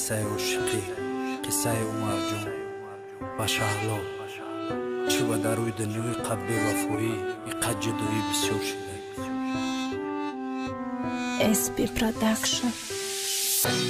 Қиссаи ошиқӣ, қиссаи Умарҷон ва Шаҳло. Чӣ ба дар рӯи дунёи қад бевафоӣ, иқад ҷудоӣ бисёр шуда. SB Production.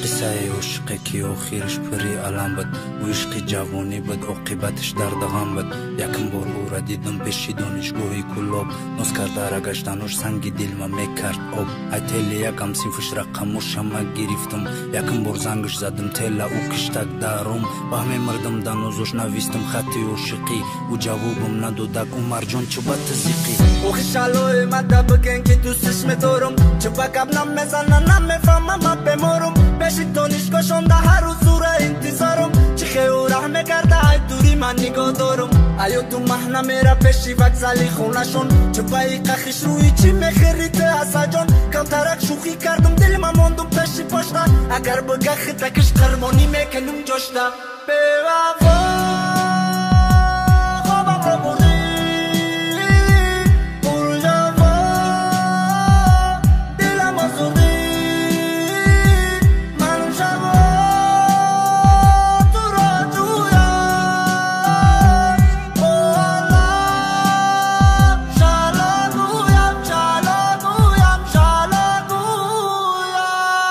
Қиссаи ошиқе ки охириш пури алам буд, ӯ ишқи ҷавонӣ буд, оқибатиш дарду ғам буд. Якум бор ӯра дидам пеши донишгоҳи Кӯлоб, ноз карда рагаштанош санги дилма мекард об. Ай тели якам синфиш рақамошама гирифтам, якум бор зангш задам, тела ӯ киштак даром. Ба мемирдам да нозош, навистам хати ошиқӣ, ӯ ҷавобам надодак. Умарҷон, чӣ ба ту зиқӣ? Охи шалои мада бигӯен ки дӯстиш медорам, чӣ ба гап намезана, намефаҳмам, ман беморам. Пеши донишгоҳшонда ҳар рӯз ура интизорам, чӣ хею раҳ мекарда, ай дури ман нигоҳ дорам. Аё ту маҳна мера пеши вокзали хонашон, чӣ баи қахиш рӯи чӣ мехӯри ту, Асаҷон? Камтарак шӯхӣ кардам, дилма мондум пеши пошта, агар бига хитакиш қурбонӣ мекунам ҷошта. Бевафо, хобамро бурдӣ, пурҷафо, дилам озурдӣ, ман шабо туро ҷӯям, бо Аллоҳ шало гӯям, шало гӯям, шало гӯям.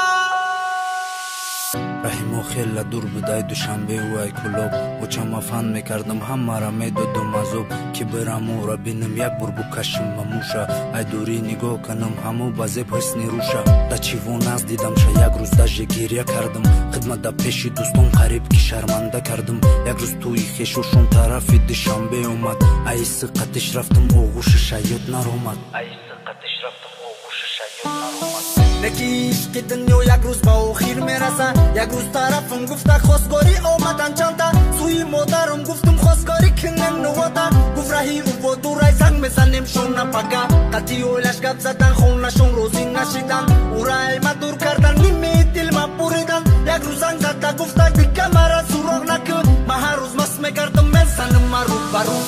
Раҳимо хела дур буд ай Душанбеу ай Кӯлоб. Очама фан мекардам, ҳамаро медодам азоб, ки бирам ӯра бинам, як бор букашим ба муша, ай дурӣ нигоҳ канам ҳамо ба зеб ҳусни руша. Да чивоназ дидамша, як рӯз даже гиря кардам, хидмат да пеши дӯстон қариб ки шарманда кардам. Як рӯз тӯи хешошон тарафи Душанбе омад, ай сиқатиш рафтам, оғӯшиша ёд наромад. Ай сиқатиш рафтам, оғӯшиша ёд наромад. Неки ишқи дунё як рӯз ба охир мераса. Як рӯз тарафам гуфта хостгорӣ омадан чанда, сӯи модарам гуфтум хостгорӣ кунем нувода. Гуфт раҳи ӯ дурай, занг мезанем шона пага. Қатъи оилаш гап задан, хонашон розӣ нашидан, ӯра ма дур кардан, нимаи дилма буридан. Як рӯз занг зада гуфта: дига мара суроғ накун, ман ҳар рӯз маст мегардам, мезанам ма рӯ ба рӯ.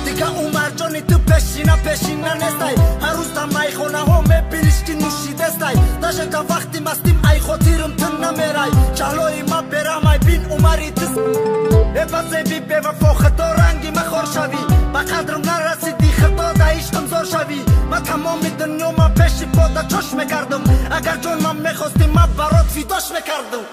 Дига Умарҷони ту пешина пешина нестай, ҳар рӯз дар майхонаҳо мебиниш ки нӯшидестай. Даже та вақти мастим ай хотирам ту намерай, чаҳлои ма бераҳмай, бин умари ту. Эбазеби бевафо, хато ранги махор шавӣ, ба қадрам нарасидӣ, хато да ишқам зор шавӣ. Ма тамоми дунё ма пеши пода чош мекардам, агар ҷон ман мехостӣ, ма барот фидош мекардам.